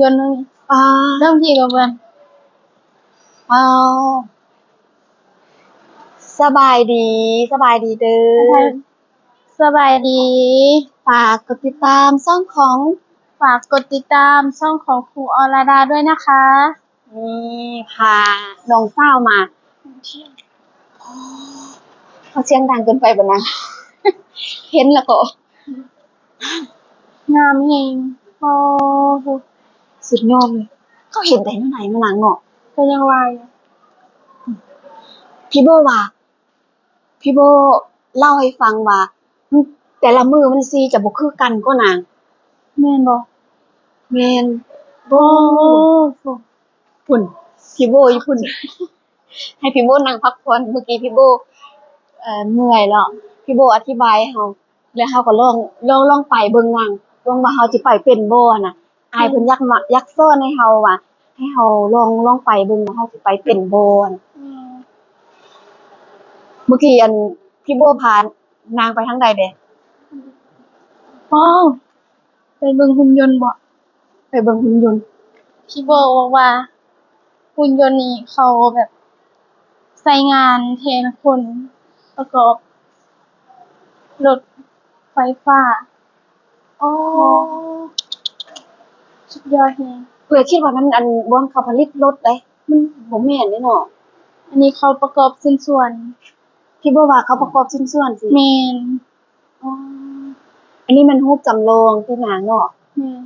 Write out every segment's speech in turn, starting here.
ຍົນເບິ່ງນີ້ ອ່າ ເລີ່ມທີ່ກັບເບິ່ງ ອ້າວ ສະບາຍດີ ສະບາຍດີເດີ ສະບາຍດີ ຝາກກົດຕິດຕາມຊ່ອງຂອງ ຝາກກົດຕິດຕາມຊ່ອງຂອງຄູອໍລະດາດ້ວຍນະຄະ. ນີ້ພານ້ອງສາວມາ ເຂົາສຽງດັງເກີນໄປບໍ່ນາ? ເຫັນແລ້ວກໍງາມແຮງ. ໂອ້ ສຸດຍອດເລີຍ. ເຂົາເຮັດໄດ້ແນວໃດເນາະນາງເນາະ? ກໍຍັງວ່າຢູ່ ພີ່ໂບວ່າ ພີ່ໂບເລົ່າໃຫ້ຟັງວ່າ ແຕ່ລະມື້ມັນສີຈະບໍ່ຄືກັນເກາະນາງ. ແມ່ນບໍ່? ແມ່ນ. ໂອ້ ພຸ້ນ ພີ່ໂບຢູ່ພຸ້ນ ໃຫ້ພີ່ໂບນັ່ງພັກຜ່ອນ. ເມື່ອກີ້ພີ່ໂບ ເອີ ເມື່ອຍແລ້ວ ພີ່ໂບອະທິບາຍໃຫ້ເຮົາ ແລ້ວເຮົາກໍລອງ ລອງ ລອງໄປເບິ່ງນາງ ເບິ່ງວ່າເຮົາຊິໄປເປັນບໍ່ຫັ້ນນະ. ອ້າຍເພິ່ນຢາກມາ ຢາກສອນໃຫ້ເຮົາວ່າ ໃຫ້ເຮົາລອງ ລອງໄປເບິ່ງວ່າເຮົາຊິໄປເປັນບໍ່. ອືມ ເມື່ອກີ້ ອັນ ພີ່ໂບພານາງໄປທາງໃດແດ່? ວ້າວ ໄປເບິ່ງຫຸ່ນຍົນບໍ? ໄປເບິ່ງຫຸ່ນຍົນ. ພີ່ໂບບອກວ່າຫຸ່ນຍົນນີ້ເຂົາແບບໃຊ້ງານແທນຄົນປະກອບລົດໄຟຟ້າ. ອໍ ສຸດຍອດແຮງ. ເອື້ອຍຄິດວ່າມັນ ອັນ ບ່ອນເຂົາຜະລິດລົດເດ້ ມັນບໍ່ແມ່ນເດ້ເນາະ. ອັນນີ້ເຂົາປະກອບຊິ້ນສ່ວນ. ທີ່ບອກວ່າເຂົາປະກອບຊິ້ນສ່ວນຊີ້? ແມ່ນ. ອໍ ອັນນີ້ແມ່ນຮູບຈຳລອງຕິນາງເນາະ? ແມ່ນ.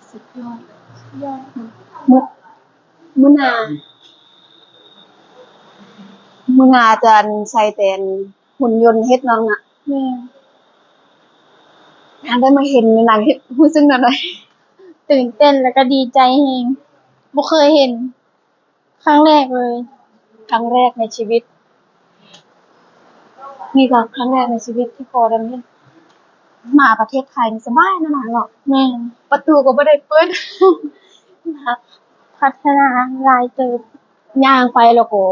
ສຸດຍອດ ສຸດຍອດ. ມື້ ມື້ໜ້າ ມື້ໜ້າຈະ ອັນ ໃສ່ແຕ່ ອັນ ຫຸ່ນຍົນເຮັດນຳນະ. ແມ່ນ. ນາງໄດ້ມາເຫັນ ນາງເຮັດ ຮູ້ສຶກແນວໃດ? ຕື່ນເຕັ້ນ ແລ້ວກໍດີໃຈແຮງ. ບໍ່ເຄີຍເຫັນ. ຄັ້ງແລກເລີຍ. ຄັ້ງແລກໃນຊີວິດ. ນີ້ກໍຄັ້ງແລກໃນຊີວິດທີ່ພໍໄດ້ມາເຫັນ. ມາປະເທດໄທນີ້ສະບາຍເນາະນາງເນາະ. ແມ່ນ. ປະຕູກໍບໍ່ໄດ້ເປີດ. ພັດທະນາຫຼາຍເຕີບ. ຍ່າງໄປແລ້ວກໍ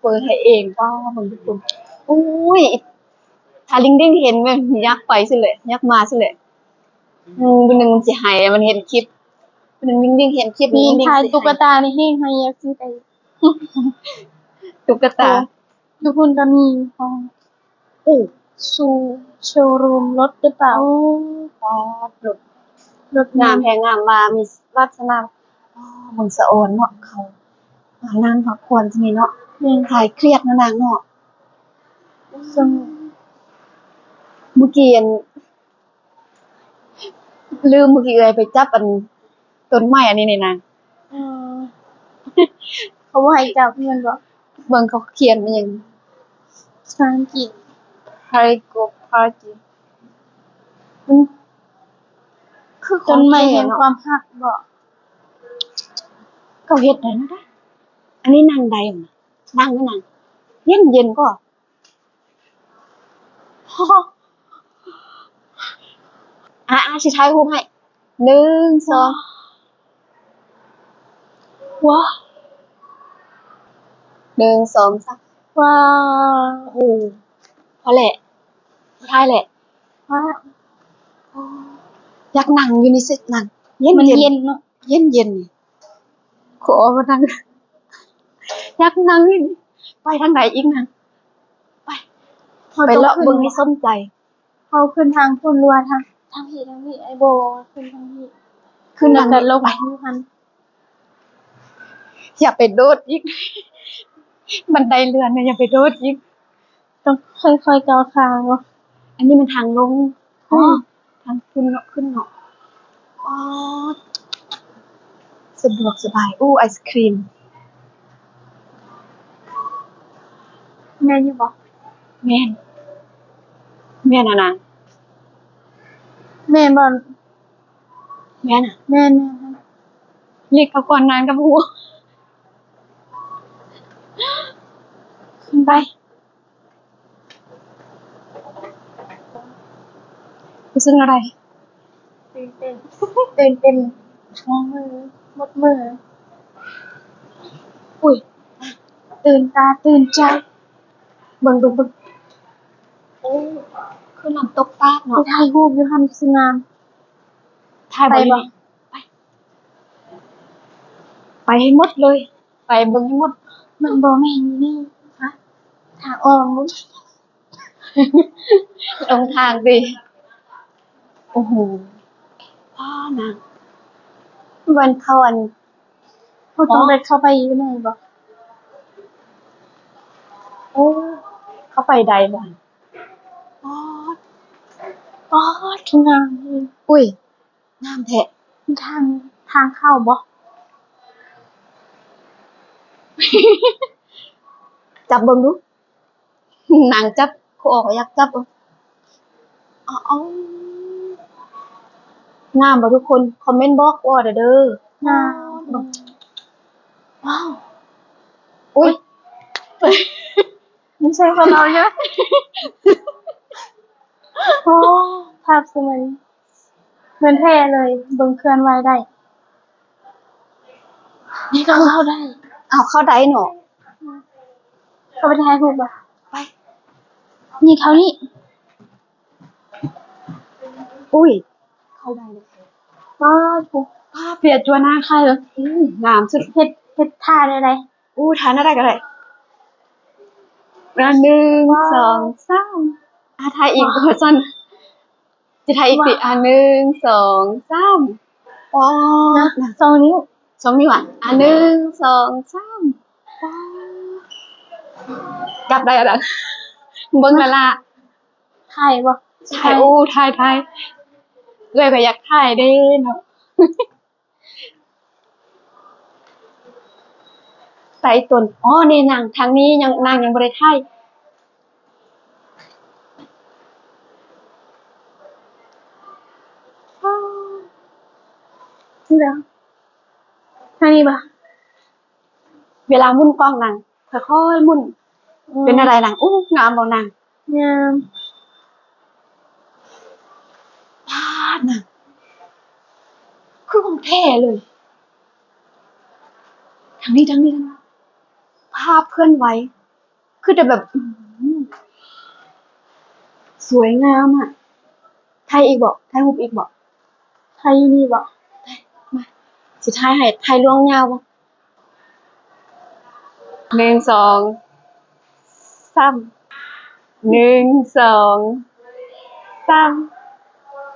ເປີດໃຫ້ເອງ. ປ້າ ເບິ່ງທຸກຄົນ. ໂອ້ຍ ຖ້າລິງດິ້ງເຫັນແມ່ນຢາກໄປຊິແຫຼະ ຢາກມາຊິແຫຼະ. ອືມ ມື້ໜຶ່ງມັນຊິໄຫ້ ມັນເຫັນຄລິບ. ມື້ໜຶ່ງລິງດິ້ງເຫັນຄລິບ ນີ້ຖ່າຍຕຸກກະຕານີ້ແຮງໃຫ້ ຢາກຊິໄປ. ຕຸກກະຕາ. ໂອ້ ຢູ່ພຸ້ນກໍມີຂອງ. ໂອ້ ຊູ ໂຊຣູມລົດຫຼືເປົ່າ? ໂອ້ ປາດ ລົດ ລົດງາມແຮງ. ງາມວ່າມີວາດສະໜາ. ອໍ ເບິ່ງສະອອນເນາະ ເຂົາ ອ່າ ນັ່ງພັກຜ່ອນທີ່ນີ້ເນາະ. ແມ່ນ. ຄາຍຄຽດເນາະນາງເນາະ. ເຊິ່ງເມື່ອກີ້ ອັນ ລືມ ເມື່ອກີ້ເອື້ອຍໄປຈັບ ອັນ ຕົ້ນໄມ້ອັນນີ້ນີ້ນາງ. ເອີ ເຂົາບໍ່ໃຫ້ຈັບແມ່ນບໍ່? ເບິ່ງເຂົາຂຽນວ່າຫຍັງ ພາສາອັງກິດ Trichophyllum. ມັນຄືຂອງແທ້ເນາະ. ຕົ້ນໄມ້ແຫ່ງຄວາມຮັກບໍ? ເຂົາເຮັດໄດ້ນະ. ອັນນີ້ນັ່ງໄດ້ນະ. ນັ່ງ ນັ່ງ ເຢັນໆ ກໍ ອ່າ ອ່າ ຊິຖ່າຍຮູບໃຫ້. ໜຶ່ງ ສອງ ວ້າວ ໜຶ່ງ ສອງ ສາມ. ວ້າວ ໂອ້ ພໍແຫຼະ ຖ່າຍແຫຼະ. ວ້າວ ຢາກນັ່ງຢູ່ນີ້ຊິ ນັ່ງ ເຢັນໆ ມັນເຢັນເນາະ. ເຢັນໆ ນີ້ ຂໍມານັ່ງ ຢາກນັ່ງ. ໄປທາງໃດອີກນະ? ໄປ ໄປເລາະເບິ່ງໃຫ້ສົມໃຈ. ເຮົາຂຶ້ນທາງພຸ້ນ ຫຼືວ່າທາງ ທາງພີ້ ທາງພີ້ ອ້າຍໂບວ່າຂຶ້ນທາງພີ້ ຂຶ້ນທາງ ແລ້ວກໍລົງຢູ່ຫັ້ນ. ຢ່າໄປໂດດອີກ ບັນໄດເລື່ອນນະ ຢ່າໄປໂດດອີກ. ຕ້ອງຄ່ອຍໆ ກ້າວຂ້າມເນາະ. ອັນນີ້ມັນທາງລົງ. ອໍ ທາງຂຶ້ນເນາະ ຂຶ້ນເນາະ. ອໍ ສະດວກສະບາຍ. ໂອ້ ໄອສະຄຣີມ. ແມ່ນຢູ່ບໍ່? ແມ່ນ. ແມ່ນຫັ້ນນະ. ແມ່ນບໍ່? ແມ່ນນະ. ແມ່ນໆ. ເລກເຂົ້າກ່ອນນາງກັບຫົວ. ຂຶ້ນໄປ. ຮູ້ສຶກແນວໃດ? ຕື່ນເຕັ້ນ ຕື່ນເຕັ້ນທັງມື ໝົດມື. ອຸ້ຍ ຕື່ນຕາຕື່ນໃຈ. ເບິ່ງ ເບິ່ງ ເບິ່ງ. ໂອ້ ຄືນ້ຳຕົກຕາດເນາະ. ໄປຖ່າຍຮູບຢູ່ຫັ້ນຄືຊິງາມ. ຖ່າຍບໍ່ ໄປ ຢູ່ນີ້ ໄປ ໄປໃຫ້ໝົດເລີຍ ໄປເບິ່ງໃຫ້ໝົດ. ມັນບໍ່ແມ່ນຢູ່ນີ້ ຮະ ທາງອ້ອມ ຫຼົງທາງຕິ. ໂອ້ໂຫ ວ້າວ ນາງ ແມ່ນເຂົາ ອັນ ເຮົາຕ້ອງໄດ້ເຂົ້າໄປຢູ່ໃນບໍ່? ໂອ້ ເຂົ້າໄປໄດ້ບໍ່? ປາດ ປາດ ຄືງາມ. ອຸ້ຍ ງາມແທ້. ທາງ ທາງເຂົ້າບໍ່? ຈັບເບິ່ງດູ. ນາງຈັບ ຄູອອກກໍຢາກຈັບ. ເອົາ ເອົາ ງາມບໍ່ທຸກຄົນ? ຄອມເມັນບອກເວົ້າແດ່ເດີ. ງາມ. ວ້າວ ອຸ້ຍ ບໍ່ໃຊ່ຂອງເຮົາເນາະ. ໂອ້ ພາບສວຍ ເໝືອນແທ້ເລີຍ ເບິ່ງເຄື່ອນໄຫວໄດ້. ນີ້ກໍເຂົ້າໄດ້. ເອົາ ເຂົ້າໄດ້ເນາະ. ເຂົ້າໄປຖ່າຍຮູບບໍ່? ໄປ. ນີ້ເທົ່ານີ້. ອຸ້ຍ ເຂົ້າໄດ້ເລີຍ. ປາດ ພາບເປັນຕົວໜ້າຄ້າຍເລີຍ. ອືມ ງາມສຸດ. ເຮັດ ເຮັດທ່າໄດ້ໃດ? ອູ້ ທ່ານັ້ນໄດ້ກໍໄດ້. ໜຶ່ງ ສອງ ສາມ. ອາ ຖ່າຍອີກ ວ່າ ວ່າຊັ້ນ. ຊິຖ່າຍອີກຕິ. ອາ ໜຶ່ງ ສອງ ສາມ. ປາດ ນະ ສອງນິ້ວ ສອງນິ້ວ. ອາ ອາ ໜຶ່ງ ສອງ ສາມ. ປາດ ກັບໄດ້ລະ ເບິ່ງລະລະ. ຖ່າຍບໍ່? ຖ່າຍ. ໂອ້ ຖ່າຍ ຖ່າຍ. ເອື້ອຍກໍຢາກຖ່າຍເດ້ເນາະ. ໃສ່ຕົນ ອໍ ນີ້ນາງ ທາງນີ້ຍັງ ນາງຍັງບໍ່ໄດ້ຖ່າຍ. ທາງນີ້ບໍ່? ເວລາໝຸນກ້ອງນາງ ຄ່ອຍໆໝຸນ. ອືມ ເປັນແນວໃດນາງ? ອູ້ ງາມບໍ່ນາງ? ງາມ. ປາດ ນາງ ຄືຂອງແທ້ເລີຍ. ທາງນີ້ ທາງນີ້ ທາງນີ້. ພາບເຄື່ອນໄຫວ ຄືແຕ່ແບບ ອືມ ສວຍງາມອະ. ຖ່າຍອີກບໍ່? ຖ່າຍຮູບອີກບໍ່? ຖ່າຍຢູ່ນີ້ບໍ່? ມາ ຊິຖ່າຍໃຫ້. ຖ່າຍລວງຍາວບໍ່? ໜຶ່ງ ສອງ ສາມ. ໜຶ່ງ ສອງ ສາມ.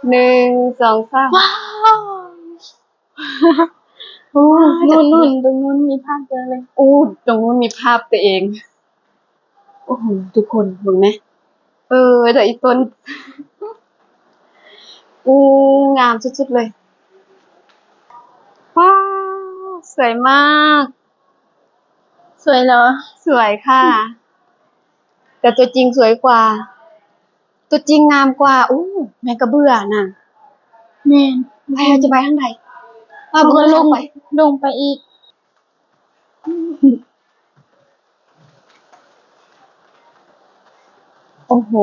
ໜຶ່ງ ສອງ ສາມ. ວ້າວ ໂອ້ ວ້າວ ນູ່ນ ນູ່ນ ຕຣົງນູ້ນມີພາບເຕັມເລີຍ. ໂອ້ ຕຣົງນູ້ນມີພາບຕົວເອງ. ໂອ້ໂຫ ທຸກຄົນເບິ່ງແມ. ເອີ ແຕ່ອີຕົນ ອູ້ ງາມສຸດໆເລີຍ. ວ້າວ ສວຍມາກ. ສວຍເຫຼື? ສວຍຄ່ະ ແຕ່ຕົວຈິງສວຍກວ່າ. ຕົວຈິງງາມກວ່າ. ໂອ້ ແມ່ນກະເບື່ອນະ. ແມ່ນ. ໄປ ເຮົາຈະໄປທາງໃດ? ວ່າ ເຮົາກໍລົງ ໄປ ລົງໄປອີກ. ໂອ້ໂຫ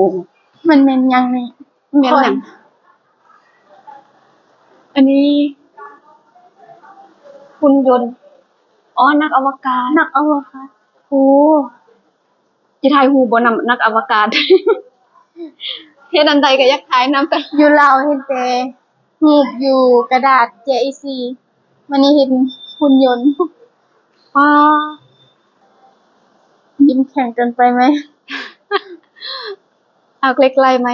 ມັນແມ່ນຫຍັງນີ້? ແມ່ນຫຍັງ? ອັນນີ້ຫຸ່ນຍົນ. ອໍ ນັກອະວະກາດ. ນັກອະວະກາດ. ໂອ້ ຊິຖ່າຍຮູບບໍ່ນຳນັກອະວະກາດ? ເຮັດອັນໃດກໍຢາກຖ່າຍນຳ. ຢູ່ລາວເຫັນແຕ່ຮູບຢູ່ກະດາດ ເຈ ເອ ສີ່ ມື້ນີ້ເຫັນຫຸ່ນຍົນ. ວ້າ ຍິ້ມແຂງເກີນໄປໄໝ? ເອົາໃກ້ໆໄໝ?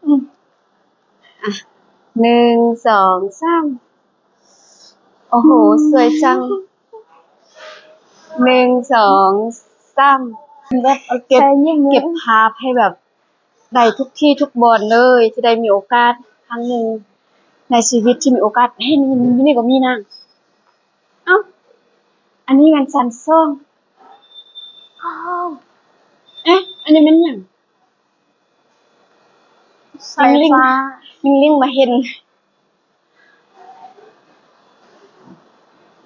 ອືມ ອ່ະ ໜຶ່ງ ສອງ ສາມ. ໂອ້ໂຫ ສວຍຈັງ. ໜຶ່ງ ສອງ ສາມ. ແບບເອົາ ເກັບ ເກັບພາບໃຫ້ແບບໄດ້ທຸກທີ່ທຸກບ່ອນເລີຍ ທີ່ໄດ້ມີໂອກາດຄັ້ງໜຶ່ງໃນຊີວິດທີ່ມີໂອກາດ. ເຮີ້ຍ ນີ້ ນີ້ກໍມີນາງ. ເອົ້າ ອັນນີ້ແມ່ນຊັ້ນສອງ. ວ້າວ ເອະ ອັນນີ້ແມ່ນຫຍັງ? ສາຍໄຟຟ້າ. ລິງໆ ລິງໆ ມາເຫັນ.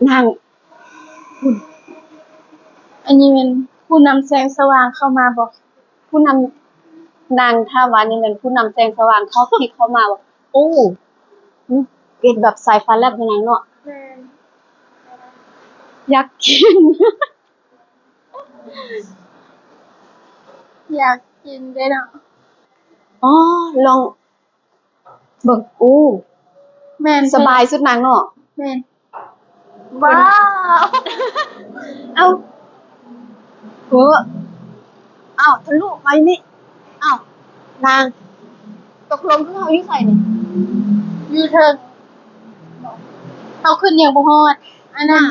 ນາງ ອັນນີ້ແມ່ນຜູ້ນຳແສງສະຫວ່າງເຂົ້າມາບໍ? ຜູ້ນຳ ນາງຖາມວ່ານີ້ແມ່ນຜູ້ນຳແສງສະຫວ່າງເຂົ້າ ທີ່ເຂົ້າມາບໍ? ໂອ້ ເຮັດແບບສາຍຟ້າແລັບແມ່ນຫຍັງເນາະ. ແມ່ນ. ຢາກກິນ ຢາກກິນເດ້ເນາະ. ອໍ ລອງ ເບິ່ງ ໂອ້ ແມ່ນ ສະບາຍສຸດນາງເນາະ. ແມ່ນ. ວ້າວ ເອົ້າ ໂອ້ ເອົ້າ ທະລຸມາຢູ່ນີ້. ເອົ້າ ນາງ ຕົກລົງຄືເຮົາຢູ່ໃສນີ້? ຢູ່ເທິງ. ເຮົາຂຶ້ນຍັງບໍ່ຮອດ ອັນນັ້ນ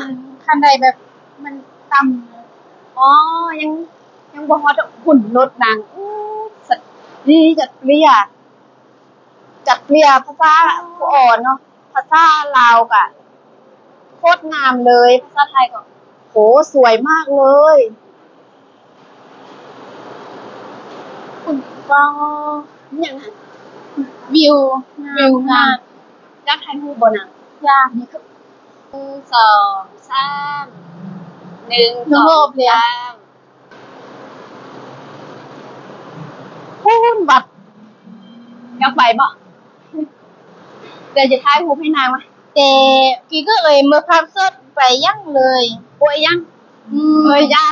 ຂັ້ນໄດແບບມັນຕ່ຳ. ອໍ ຍັງ ຍັງບໍ່ຮອດພຸ້ນ ລົດນາງ. ໂອ້ ສັດ ດີຈັດເລຍ ຈັດເລຍ ພາສາຜູ້ອ່ອນເນາະ. ພາສາລາວກະໂຄດງາມເລີຍ ພາສາໄທກໍ ໂຫ ສວຍມາກເລີຍ. ຄຸນກໍ ຫຍັງຫັ້ນ? ວິວ ວິວງາມ. ຢາກຖ່າຍຮູບບໍ່ນະ? ຢາກ. ໜຶ່ງ ສອງ ສາມ ໜຶ່ງ ສອງ ສາມ. ພຸ້ນວັດ ຢາກໄປບໍ່? ດຽວຈະຖ່າຍຮູບໃຫ້ນາງມາ. ແຕ່ກີ້ກໍເອີຍ ເມື່ອພາບສົດໄປຍັງເລີຍ. ໂອ້ຍ ຍັງ ອືມ ເອີຍ ຢ່າ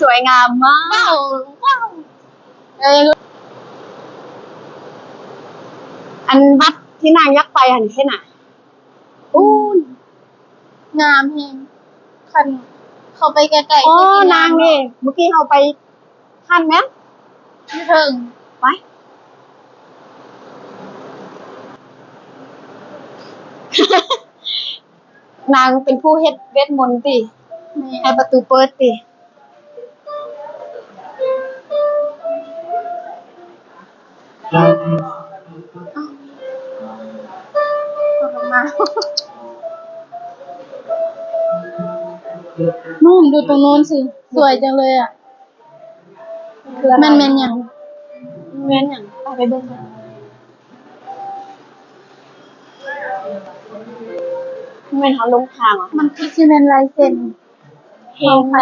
ສວຍງາມມາກ. ວ້າວ ວ້າວ ເອີຍ ອັນວັດທີ່ນາງຢາກໄປຫັ້ນເຮັດນະ. ໂອ້ຍ ງາມແຮງ ຄັນເຂົ້າໄປໃກ້ໆ. ອໍ ນາງນີ້ ເມື່ອກີ້ເຮົາໄປຫັ້ນແມ່ນ ຢູ່ເທິງ. ໄປ ນາງເປັນຜູ້ເຮັດເວດມົນຕິ? ແມ່ນ. ໃຫ້ປະຕູເປີດຕິ? ນູ່ນ ດູຕົງໂນ້ນຊິ ສວຍຈັງເລີຍອະ. ແມ່ນ ແມ່ນຫຍັງ? ແມ່ນຫຍັງ? ໄປ ໄປເບິ່ງກັນ. ແມ່ນເຮົາຫຼົງທາງຫວາ? ມັນຄືຊິແມ່ນລາຍເຊັນຂອງໃຜ?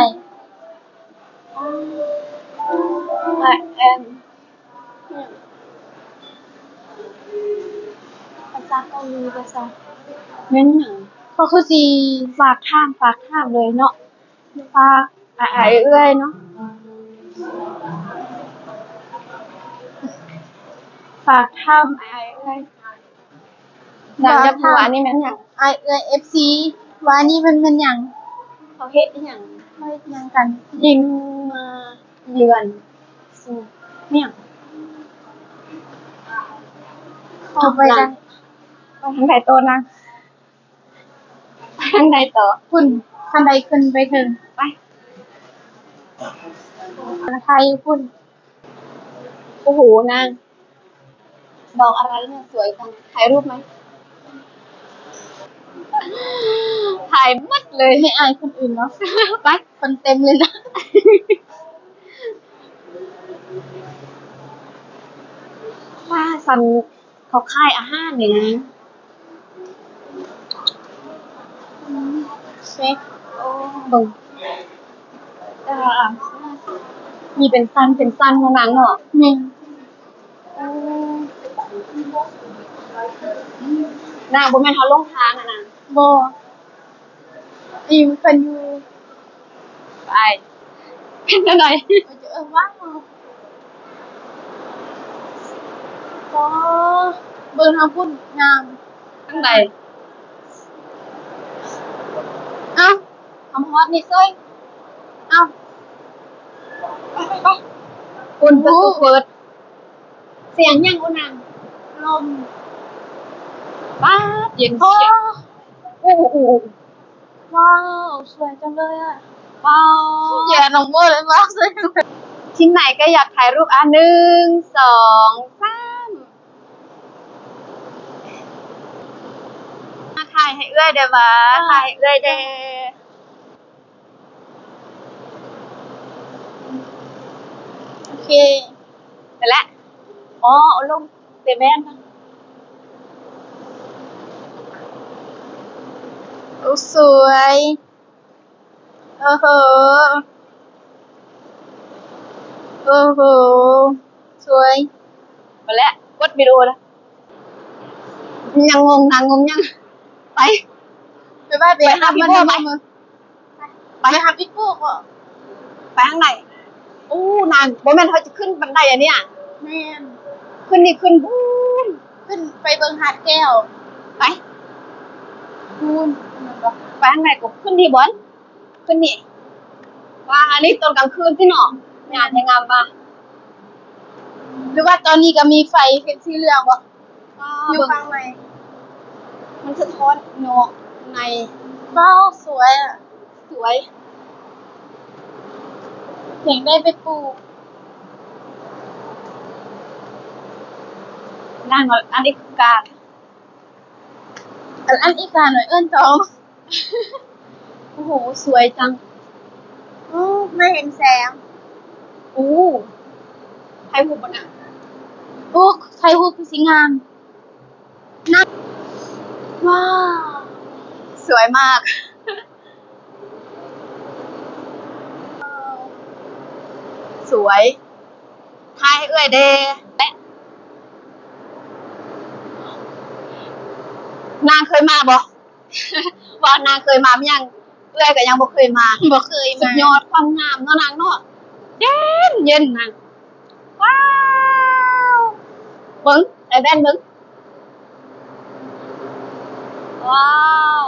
ອາ ແອນ ພາສາເກົາຫຼີ ພາສາ ແມ່ນຫຍັງ? ເຂົາຄືຊິຝາກຖາມ ຝາກຖາມເລີຍເນາະ. ຝາກອ້າຍເອື້ອຍເນາະ ຝາກຖາມອ້າຍເອື້ອຍ. ນາງຢາກຮູ້ວ່າອັນນີ້ແມ່ນຫຍັງ? ອ້າຍເອື້ອຍ ເອັຟຊີ ວ່າອັນນີ້ມັນແມ່ນຫຍັງ? ເຂົາເຮັດອີ່ຫຍັງ? ເຂົາເຮັດຫຍັງກັນ? ຍິງມາເຍືອນ. ແມ່ນຫຍັງ? ເຂົ້າໄປໄດ້. ໄປທາງໃດຕໍ່ນາງ? ໄປທາງໃດຕໍ່? ພຸ້ນ ຄັນໄດຂຶ້ນໄປເທິງ. ໄປ ຖ່າຍພຸ້ນ. ໂອ້ໂຫ ນາງ ดอกอะไรเนี่ยสวยจัง ถ่ายรูปไหม? ถ่ายหมดเลย ไม่อายคนอื่นเนาะ. ไป คนเต็มเลยนะ ว่าสัน ເຂົາຂາຍອາຫານນີ້ນະ. ເຊັກ ເບິ່ງ ເອີ ມີເປັນຊັ້ນເປັນຊັ້ນເນາະນາງເນາະ. ແມ່ນ. ນາງ ບໍ່ແມ່ນເຮົາຫຼົງທາງຫັ້ນນະ? ບໍ່. ອີ່ມເພິ່ນຢູ່ ໄປ ເປັນຈັ່ງໃດ? ເອີ ວ້າວ ອໍ ເບິ່ງທາງພຸ້ນງາມ. ທາງໃດ? ເອົ້າ ເຮົາມາຮອດນີ້ເສີຍ. ເອົ້າ ໄປ ໄປ ໄປ ພຸ້ນ ປະຕູເປີດ. ສຽງຫຍັງ ໂອນາງ? ລົມ. ປາດ ເຢັນສຽງ. ໂອ້ ໂອ້ ໂອ້ ໂອ້ ວ້າວ ສວຍຈັງເລີຍອະ. ວ້າວ ແຍ່ນ້ອງໂມເລີຍ ວ້າວ ສວຍຈັງເລີຍ. ທີມໃດກໍຢາກຖ່າຍຮູບ ອະ ໜຶ່ງ ສອງ ສາມ. ມາຖ່າຍໃຫ້ເອື້ອຍແດ່ຫວາ ເອີ ຖ່າຍໃຫ້ເອື້ອຍແດ່. ໂອເຄ ໄປແລ້ວ. ອໍ ເອົາລົງເຕະແບນກ່ອນ. ໂອ້ ສວຍ. ໂອ້ໂຫ ໂອ້ໂຫ ສວຍ. ໄປແລ້ວ ກົດວິດີໂອແລ້ວ. ຍັງງົງນະ ງົງຍັງ. ໄປ ໄປ ໄປຫາ ໄປຫາ ໄປຫາ ໄປຫາ ໄປທາງໃດ? ໂອ້ ນາງ ບໍ່ແມ່ນເຮົາຈະຂຶ້ນບັນໄດອັນນີ້ອະ? ແມ່ນ. ຂຶ້ນນີ້ ຂຶ້ນພຸ້ນ ຂຶ້ນໄປເບິ່ງຫາດແກ້ວ ໄປ ພຸ້ນ ໄປທາງໃດກໍຂຶ້ນນີ້ບໍ ຂຶ້ນນີ້ ວ້າ ອັນນີ້ຕອນກາງຄືນຕິເນາະ ງາມແທ້ງາມວ່າ ຫຼືວ່າຕອນນີ້ກໍມີໄຟເປັນສີເຫຼືອງບໍ? ວ້າ ຢູ່ຂ້າງໃນ ມັນສະທ້ອນເນາະ ໃນ ວ້າວ ສວຍອະ ສວຍ ຢາກໄດ້ໄປປູກ ນາງ ອັນນີ້ຄືການ ອັນ ອັນອີກາໜ້ອຍເອີ້ນຕອງ ໂອ້ໂຫ ສວຍຈັງ ໂອ້ ມາເຫັນແສງ ໂອ້ ຖ່າຍຮູບບໍ່ນະ ໂອ້ ຖ່າຍຮູບຄືຊິງາມນະ ວ້າວ ສວຍມາກ ສວຍ ຖ່າຍໃຫ້ເອື້ອຍແດ່ ແລະ ນາງເຄີຍມາບໍ່? ວ່ານາງເຄີຍມາ ແມ່ນຫຍັງ ເອື້ອຍກໍຍັງບໍ່ເຄີຍມາ ບໍ່ເຄີຍມາ ສຸດຍອດຄວາມງາມເນາະນາງເນາະ ເຢັນ ເຢັນນາງ ວ້າວ ເບິ່ງ ໃສ່ແວ່ນເບິ່ງ ວ້າວ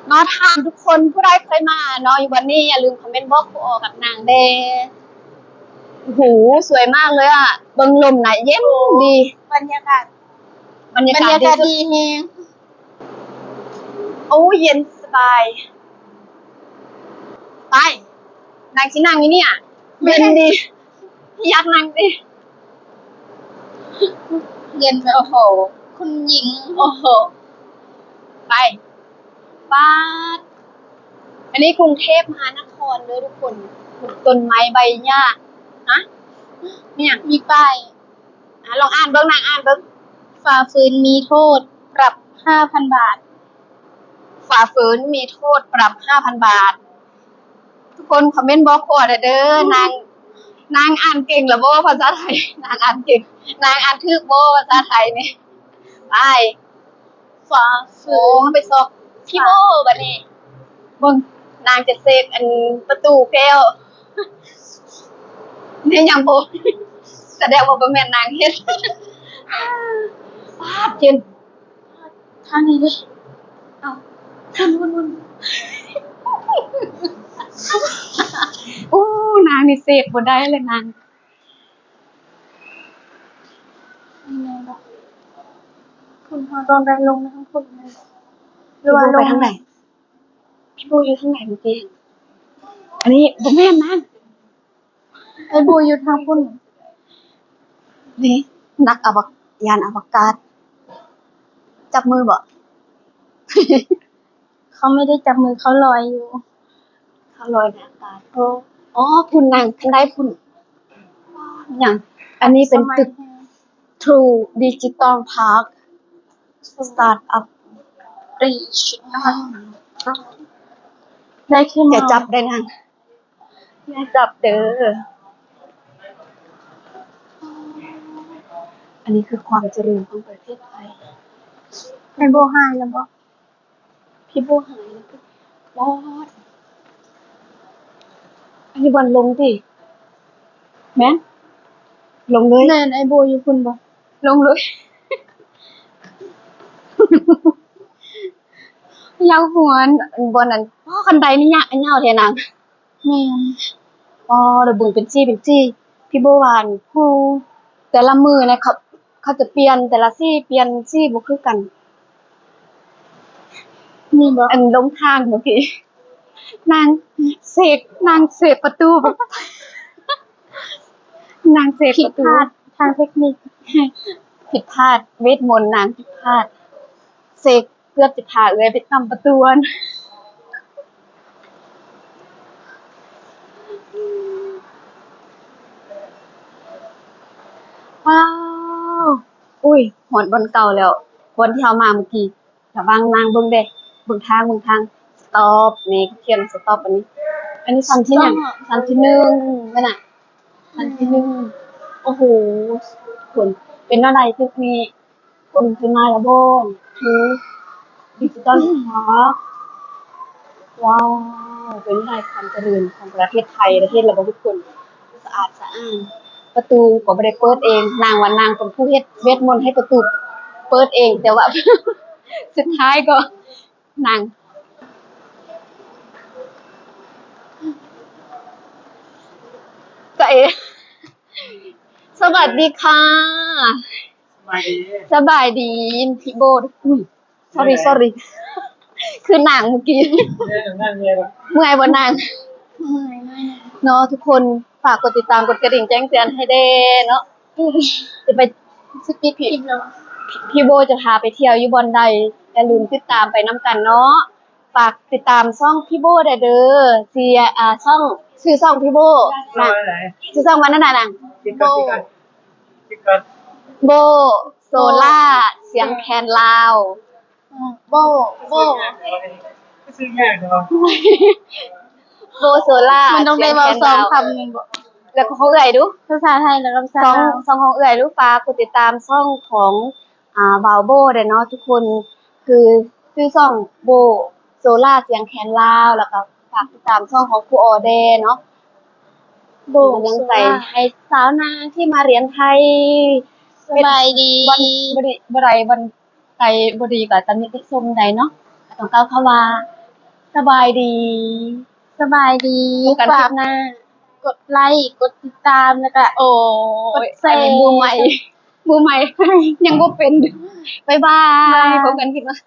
ມາຖາມທຸກຄົນ ຜູ້ໃດເຄີຍມາເນາະ ຢູ່ບ່ອນນີ້ ຢ່າລືມຄອມເມັນບອກຄູອໍກັບນາງແດ່ ໂອ້ໂຫ ສວຍມາກເລີຍອະ ເບິ່ງລົມນະ ເຢັນດີ ບັນຍາກາດ ບັນຍາກາດ ບັນຍາກາດດີແຮງ ໂອ້ ເຢັນສະບາຍ ໄປ ນາງຊິນັ່ງຢູ່ນີ້ ເຢັນດີ ຢາກນັ່ງຕິ ເຢັນ ໂອ້ໂຫ ຄຸນຍິງ ໂອ້ໂຫ ໄປ ປາດ ອັນນີ້ກຸງເທບມະຫານະຄອນເດີທຸກຄົນ ຕົ້ນໄມ້ໃບຫຍ້າ ຮະ ມີຫຍັງ? ມີປ້າຍ ອາ ລອງອ່ານເບິ່ງ ນາງອ່ານເບິ່ງ ຝ່າຝືນມີໂທດ ປັບຫ້າພັນບາດ ຝ່າຝືນມີໂທດ ປັບຫ້າພັນບາດ ທຸກຄົນຄອມເມັນບອກຂໍແດ່ເດີ ນາງ ນາງອ່ານເກັ່ງລະບໍ່ພາສາໄທ? ນາງອ່ານເກັ່ງ ນາງອ່ານຖືກບໍ່ພາສາໄທນີ້? ໄປ ຝາຝືນ ໂອ້ ໄປຊອກ ພີ່ໂບ ບັດນີ້ ເບິ່ງ ນາງຈະເສກອັນປະຕູແກ້ວ ແມ່ນຫຍັງບໍ່? ສະແດງວ່າບໍ່ແມ່ນນາງເຮັດ ປາດ ເຢັນ ທາງນີ້ເດ້ ເອົ້າ ວຸນ ວົນ ວຸນ ໂອ້ ນາງນີ້ເສກບໍ່ໄດ້ເລີຍນາງ ນີ້ແມ່ນບໍ່? ພຸ້ນ ເຮົາຕ້ອງໄດ້ລົງໄປທາງພຸ້ນແມ່ນບໍ່? ຫຼືວ່າລົງໄປທາງໃດ? ພີ່ໂບຢູ່ທາງໃດເມື່ອກີ້? ອັນນີ້ບໍ່ແມ່ນນາງ ອ້າຍໂບຢູ່ທາງພຸ້ນ ນີ້ ນັກອະວະ ຍານອະວະກາດ ຈັບມືບໍ່? ເຂົາໄມ່ໄດ້ຈັບມື ເຂົາລອຍຢູ່ ເຂົາລອຍໃນອາກາດ ໂອ້ ອໍ ພຸ້ນນາງ ຄັນໄດພຸ້ນ ຫຍັງ ອັນນີ້ເປັນຕຶກ True Digital Park Startup Digital ໄດ້ຂຶ້ນ ຢ່າຈັບເດີນາງ ຢ່າຈັບເດີ ອັນນີ້ຄືຄວາມຈະເລີນຂອງປະເທດໄທ ແມ່ນບໍ່ ຫາຍແລ້ວບໍ່? ພີ່ໂບຫາຍແລ້ວ ອັນນີ້ບ່ອນລົງຕິ ແມ່ນ ລົງເລີຍ ແມ່ນ ອ້າຍໂບຢູ່ພຸ້ນບໍ່? ລົງເລີຍ ລາວຫົວ ອັນ ບ່ອນນັ້ນ ອໍ ຄັນໄດນີ້ຍາວ ຍາວແທ້ນາງ ແມ່ນ ອໍ ລະເບິ່ງເປັນສີ່ເປັນສີ່ ພີ່ໂບວ່າ ອັນ ຜູ້ ແຕ່ລະມື້ນະ ເຂົາ ເຂົາຈະປ່ຽນແຕ່ລະສີ ປ່ຽນສີບໍ່ຄືກັນ ນີ້ບໍ່ ອັນລົງທາງເມື່ອກີ້ ນາງເສກ ນາງເສກປະຕູ ນາງເສກປະຕູ ຜິດພາດທາງເທັກນິກ ຜິດພາດ ເວດມົນນາງຜິດພາດ ເສກ ເກືອບຈະພາເອື້ອຍໄປຕຳປະຕູ ວ້າວ ອຸ້ຍ ຮອດບ່ອນເກົ່າແລ້ວ ບ່ອນທີ່ເຮົາມາເມື່ອກີ້ ລະວັງນາງເບິ່ງເດ້ ເບິ່ງທາງ ເບິ່ງທາງ ສະຕັອບ ນີ້ຂຽນສະຕັອບ ອັນນີ້ ອັນນີ້ຊັ້ນທີຫຍັງ? ຊັ້ນທີໜຶ່ງແມ່ນນະ ຊັ້ນທີໜຶ່ງ ໂອ້ໂຫ ທຸກຄົນ ເປັນແນວໃດຕຶກນີ້? ຄົນທີ່ມາລະບໍ່ ຄືດິຈິຕອນ ວ້າວ ເປັນໄດ້ຄວາມຈະເລີນຂອງປະເທດໄທ ປະເທດລາວ ທຸກຄົນ ສະອາດສະອ້ານ ປະຕູກໍບໍ່ໄດ້ເປີດເອງ, ນາງວ່ານາງເປັນຜູ້ເຮັດເວດມົນໃຫ້ປະຕູເປີດເອງ, ແຕ່ວ່າ ສຸດທ້າຍກໍນາງ ຈາເອ ສະຫວັດດີຄ່ະ. ສະບາຍດີ. ສະບາຍດີ. ພີ່ໂບດ ອຸ້ຍ sorry sorry ຄືນາງເມື່ອກີ້. ເມື່ອຍບໍ່ນາງ? ເມື່ອຍ ເນາະທຸກຄົນ. ຝາກກົດຕິດຕາມ ກົດກະດິ່ງແຈ້ງເຕືອນໃຫ້ແດ່ເນາະ. ຈະໄປ ຊິປິດຄລິບແລ້ວ. ພີ່ໂບຈະພາໄປທ່ຽວຢູ່ບ່ອນໃດ ຢ່າລືມຕິດຕາມໄປນຳກັນເນາະ. ຝາກຕິດຕາມຊ່ອງພີ່ໂບໄດ້ເດີ. ຊື່ ອ່າ ຊ່ອງ ຊື່ຊ່ອງພີ່ໂບນະ. ຊື່ຊ່ອງວ່ານັ້ນນະນາງ. ໂບ ໂບໂຊລາ ສຽງແຄນລາວ. ໂບ ໂບ ຊື່ຍາກເນາະ. ໂບໂຊລາ ມັນຕ້ອງໄດ້ເວົ້າສອງຄຳແມ່ນບໍ່? ແລ້ວກໍຂອງເອື້ອຍດູ ພາສາໄທ ແລ້ວກໍພາສາລາວ. ຊ່ອງຂອງເອື້ອຍດູ. ຝາກກົດຕິດຕາມຊ່ອງຂອງ ອ່າ ບ່າວໂບໄດ້ເນາະທຸກຄົນ. ຄື ຊື່ຊ່ອງໂບໂຊລາ ສຽງແຄນລາວ. ແລ້ວກໍຝາກຕິດຕາມຊ່ອງຂອງຄູອໍແດ່ເນາະ. ໂບ ເປັນກຳລັງໃຈໃຫ້ສາວນາງທີ່ມາຮຽນໄທ. ສະບາຍດີ. ບໍ່ໄດ້ ບໍ່ໄດ້ ບໍ່ໄດ້ ໃດບໍ່ດີກໍຕຳນິຕິຊົມໃດເນາະ, ກໍຕ້ອງກ່າວຄຳວ່າ ສະບາຍດີ. ສະບາຍດີ. ພົບກັນຄລິບໜ້າ. ຝາກກົດໄລ ກົດຕິດຕາມ ແລ້ວກະ ໂອ້ຍ ກົດແຊ. ອັນນີ້ມືໃໝ່ ມືໃໝ່ ຍັງບໍ່ເປັນ. ບາຍບາຍ. ບາຍ. ພົບກັນຄລິບໜ້າ.